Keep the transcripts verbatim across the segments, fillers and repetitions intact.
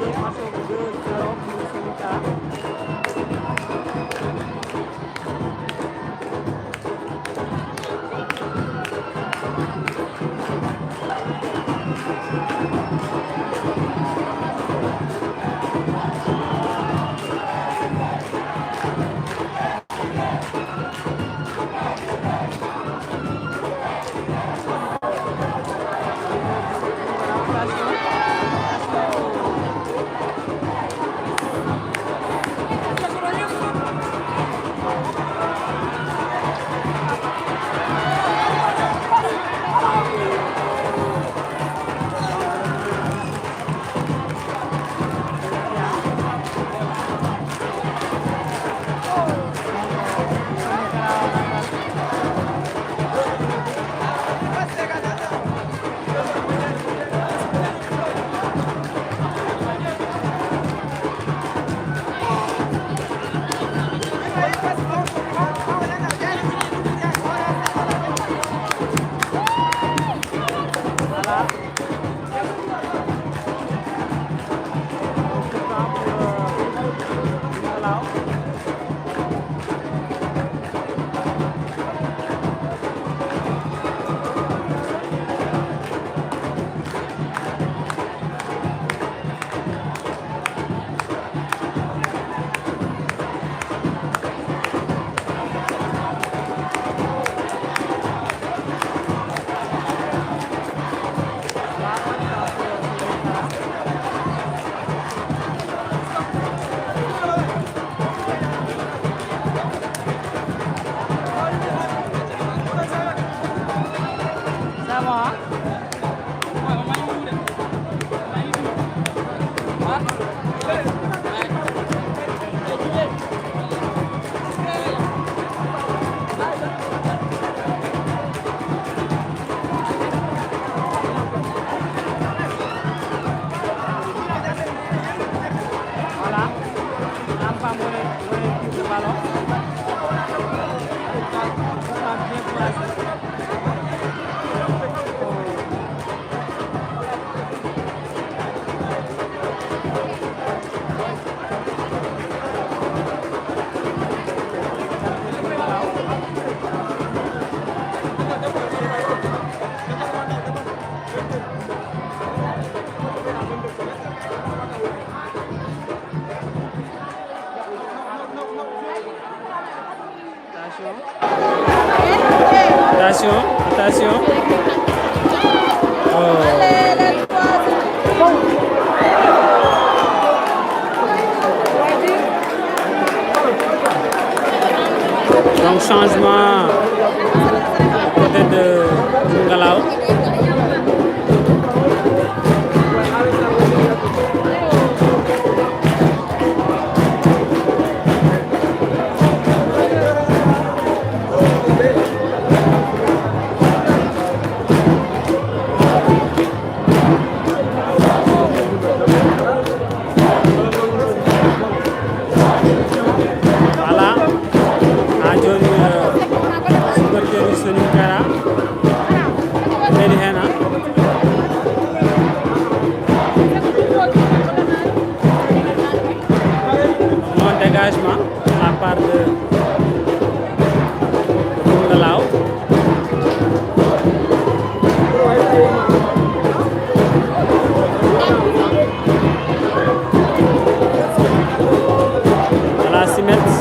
Match o ko deux zéro pour Soninké. Voilà. Am femme, vous avez, vous avez pris le ballon. Vous avez bien placé. Attention. Attention, attention. Oh. Donc, changement côté de Ngalaw. Voilà. Ha joni, euh, supporter Soninkara neli hen, hein. Bon dégagement de la part de Ngalaw. Voilà, six mètres.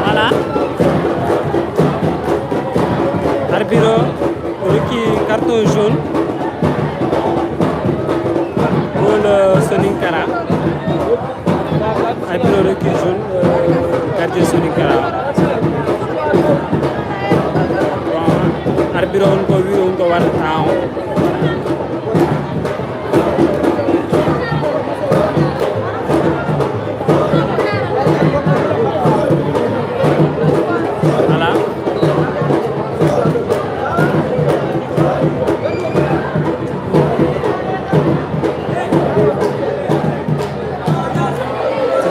Voilà. Arbitre o rokki carton jaune pour le Soninkara. Arbitre o rokki jaune, euh, gardien Soninkara. Bon, arbitre on ko wi on ko waɗata on.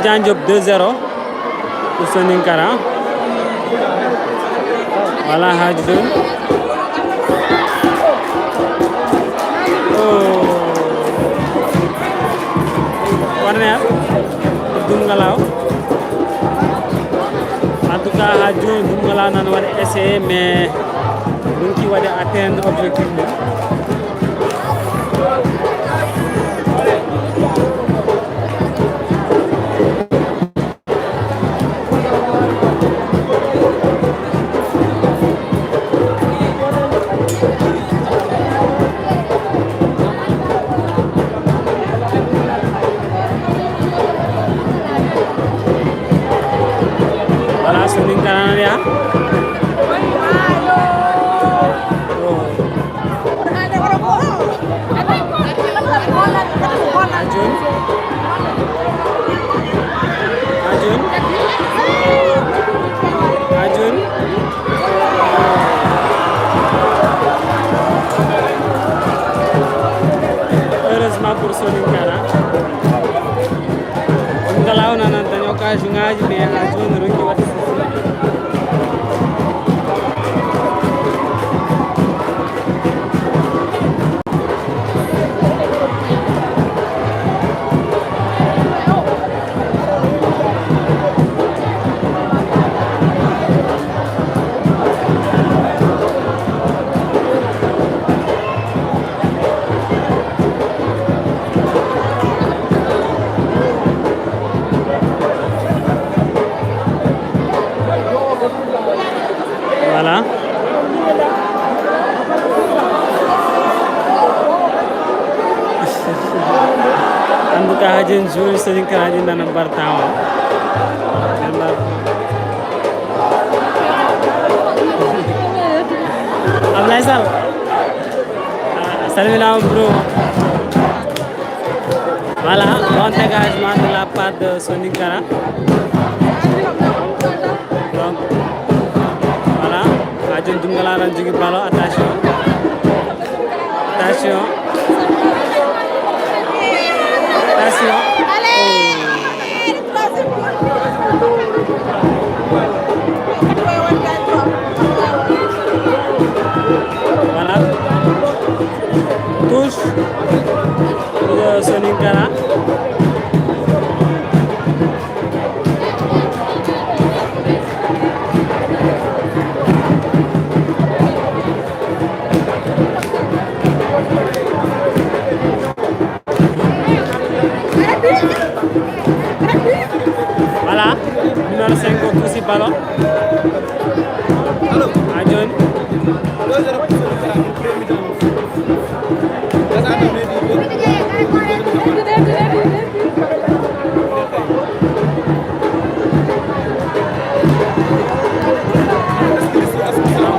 Jean Diop deux zéro pour Soninkara. Voilà, haaju ɗum. Oh. Corner. Dumgalaw. En tout cas, haaju ɗum, Dumgalaw nana waɗa essai, mais ɗum ki waɗa atteindre objectif mum. Voilà, Soninkara nana yaha. Oh. Ajun. Ajun. Ajun. Heureusement pour Soninkara. Ngala o nanan tan occasion ngaji, mais ha joni ronki wadde. Voilà. En tout cas, ha joni joueur Soninkara ɗi nana mbarta on. Ablaye Sall. A salminaama, bro. Voilà, bon dégagement de la part de Soninkara. Donc, voilà, ha joni Dumgalaw nana jogui ballon, attention. Attention. Attention. Voilà. Touche pour, euh, Soninkara. Voilà, numéro cinq o touche ballon. Ha joni.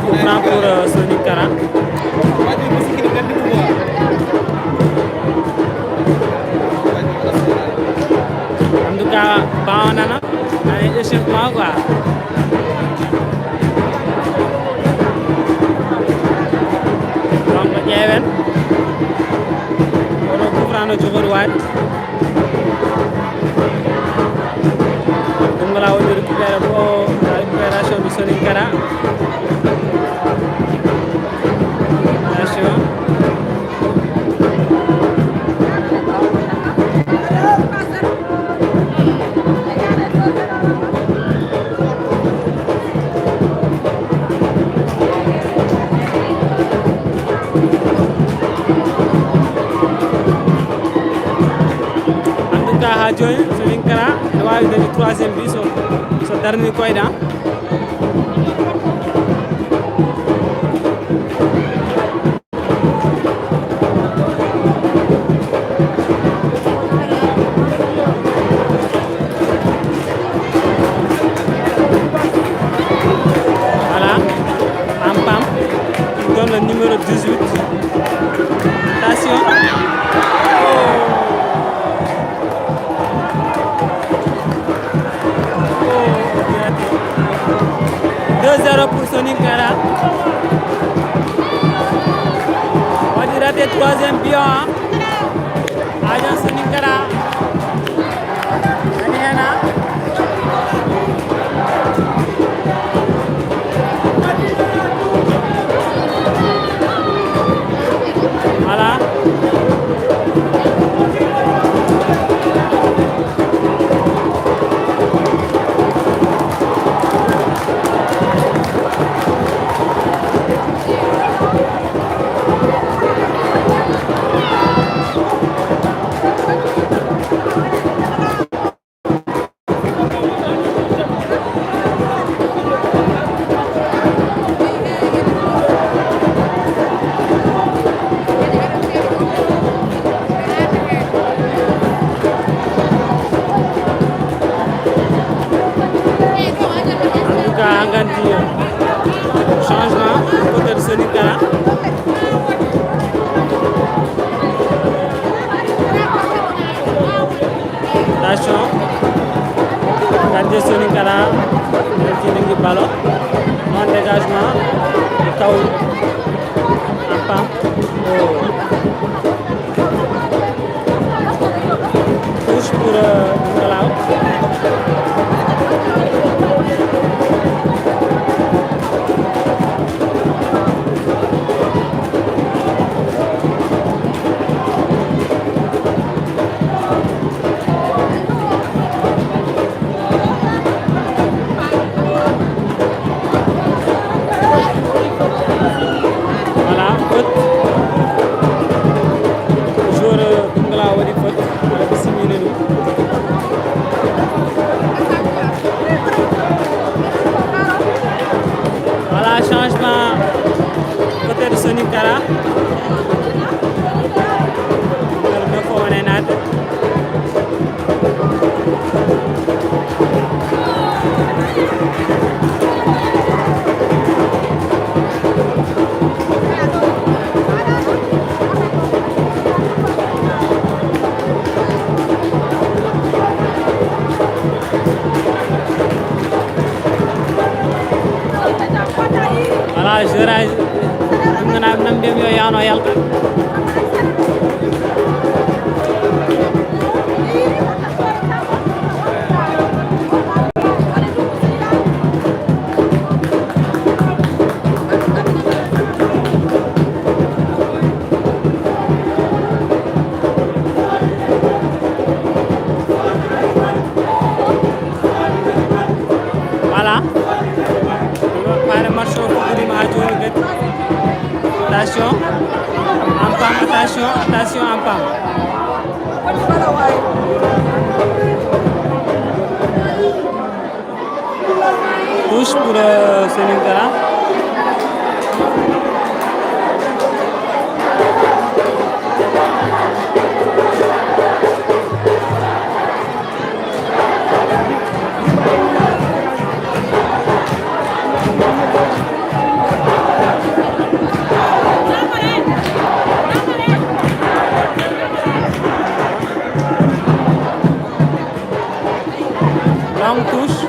Coup franc pour, euh, Soninkara. En tout cas, Bawo nana, nana échauffement quoi. Donc, ƴeewen. Oɗo coup franc no jogori waɗde. Dumgalaw woni récupéré ko, la récupération de Soninkara. Attention. En tout cas, ha joni, Soninkara ene wawi dañi troisième bi so, so darni koyɗa. Voilà, Pam Pam, qui donne le numéro dix-huit. Attention. Oh. Oh, raté. Deux zéro pour Soninkara. Waɗi raté troisième but, hein. Agent Soninkara. Nani hen, hein? Attention, gardien Soninkara, qui ngi ballon. Non dégagement, taw en pam. Oh. Touche pour euh, Ngalaw. Voilà, faute. Joueur Koungheul waɗi faute. Wala ko simini ɗum. Voilà, changement côté de Soninkara. Numéro deux ko wone naade. Voilà, joueur aji ɗum nana nam mbiyam yo yawno yalta. Voilà. Pare match o fuɗɗiima haa jooni kadi. Attention. En pam, attention, attention en pam. Touche pour euh, Soninkara. Long touche.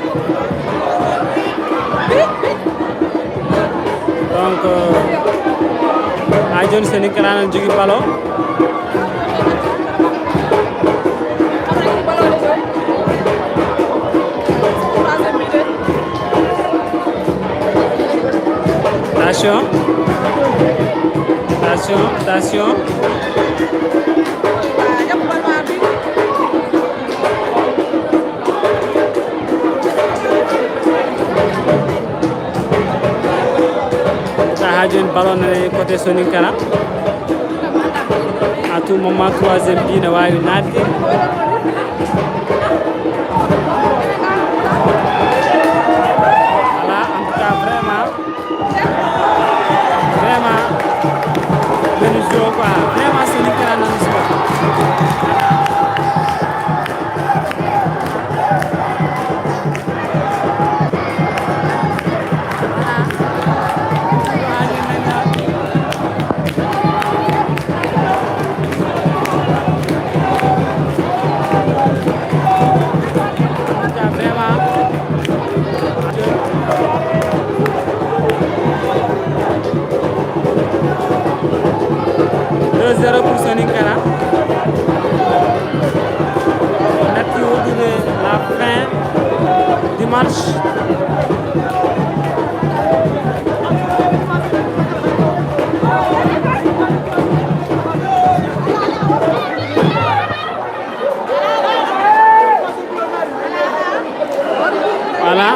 Donc, euh, haa jooni Soninkara no jogi ballon. Attention. Attention, attention. Haa jooni ballon nane côté Soninkara. À tout moment, troisième bi ne waawi naatde. Voilà, en tout cas, vraiment, vraiment, nani joué quoi. Vraiment, Soninkara nani joué. Deux zéro pour Soninkara. Natti woɗɗude la fin du match. Voilà.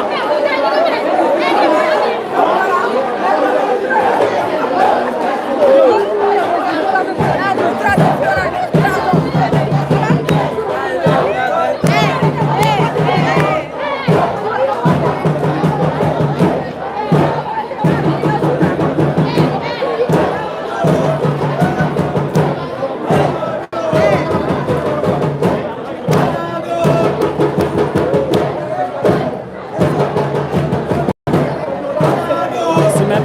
Simet.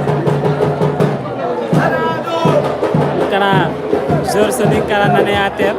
Kana joueur Soninkara nane à terre.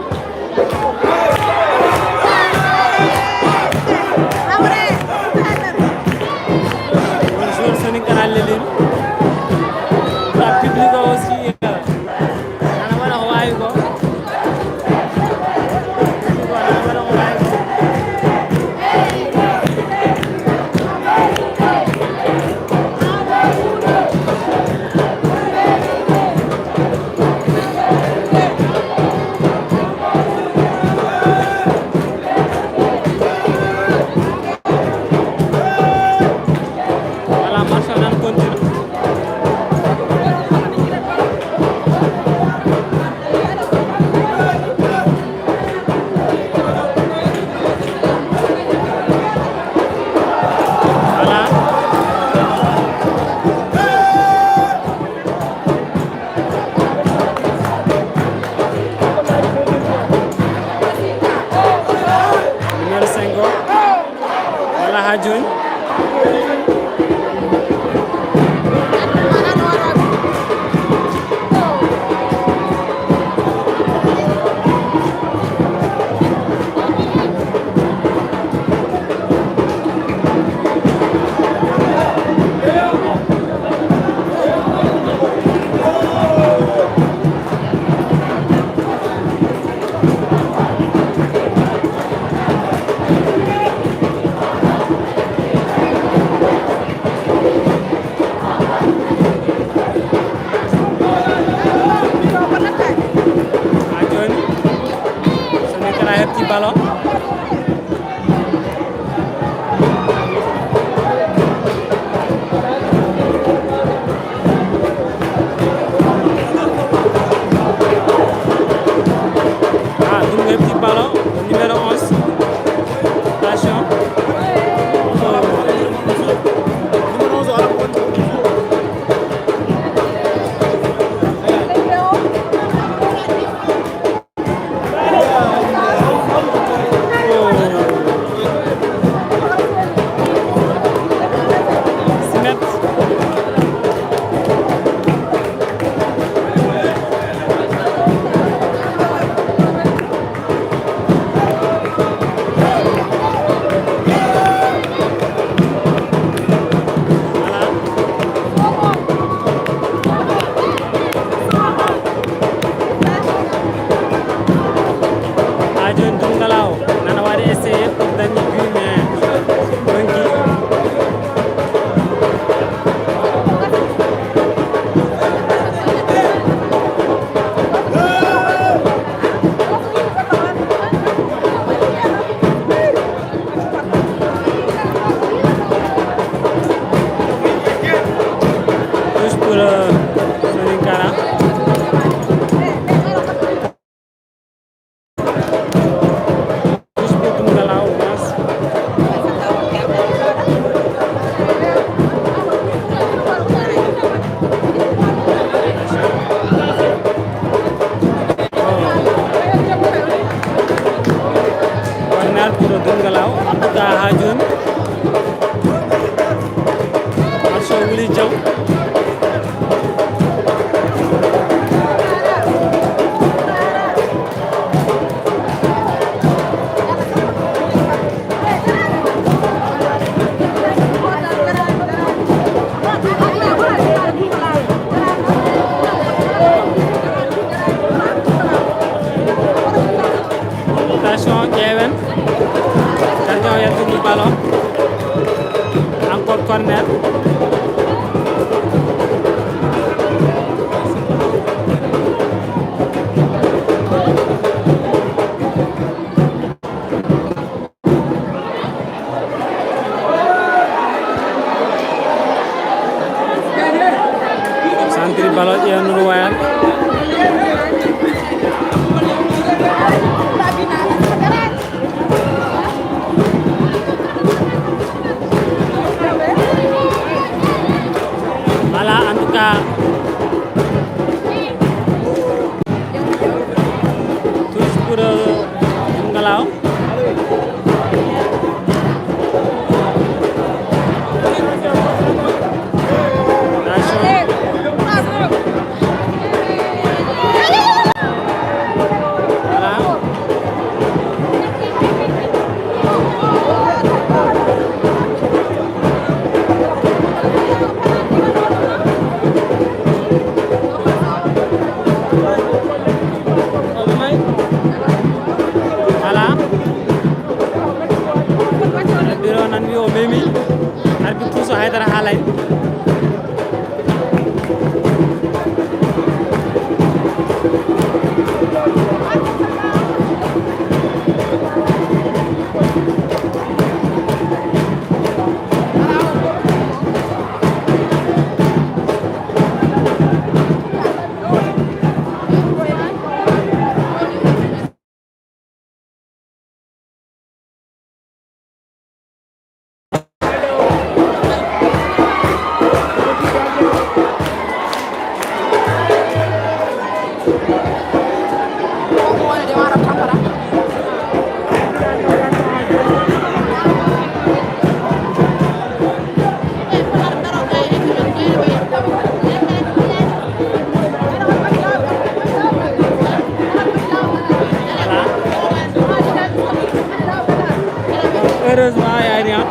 Haa jooni. Haa jooni, Sonin Kara heɓti ballon. Ah, ɗum heɓti ballon, numéro onze. Attention. Simet. Haa jooni Dungalaw nana waɗi essayé pour dañi but, mais ronki. Juste pour, euh, Sonin Kara. Juste pour Dungalaw, au moins. Corner pour Dungalaw. En tout cas, haa jooni, match o wuli jam. Attention, ƴeewen. Attention, yaltini ballon. Encore corner. Santiri ballon ƴeewnuɗo wayal. Voilà, en tout cas, tous pour, euh, Ngalaw. Voilà. Arbitre o nan wiya o memi. Arbitre Tuuso Haydara haalay. Heureusement, yaani, ah.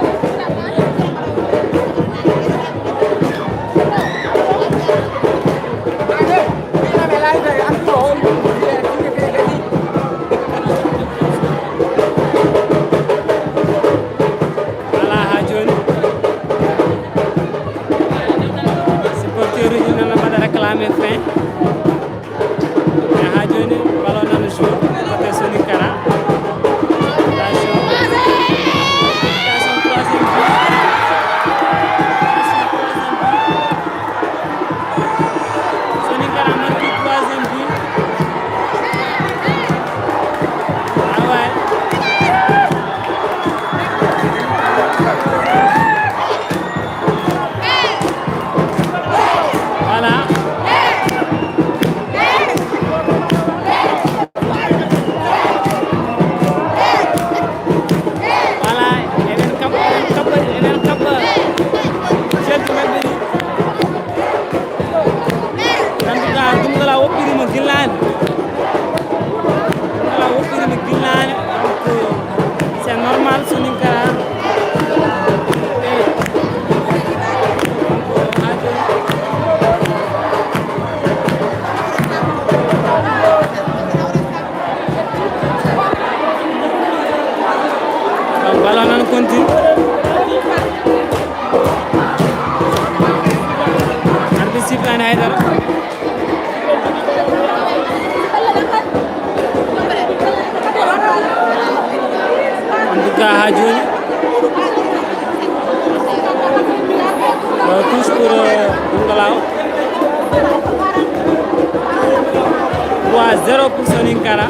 Voilà, haa jooni. Supporteruuji nana mbaɗa réclame fin. Mais haa jooni, ballon nana joue côté Soninkara. Attention. Attention, troisième but. Attention, troisième but. Soninkara marque troisième but. Ah ouais. Voilà. Voilà, eɗen kaɓɓa, eɗen kaɓɓa, eɗen kaɓɓa. Certi maɓɓe ɗi. En tout cas, Dungala woppirima gillaani. Dungala woppirima gillaani. Donc, c'est normal, Soninkara. Donc, ballon nana continue. Arbitre sifflani haydara. En tout cas, haa jooni, euh, touche pour, euh, Dungala. Trois zéro pour Soninkara.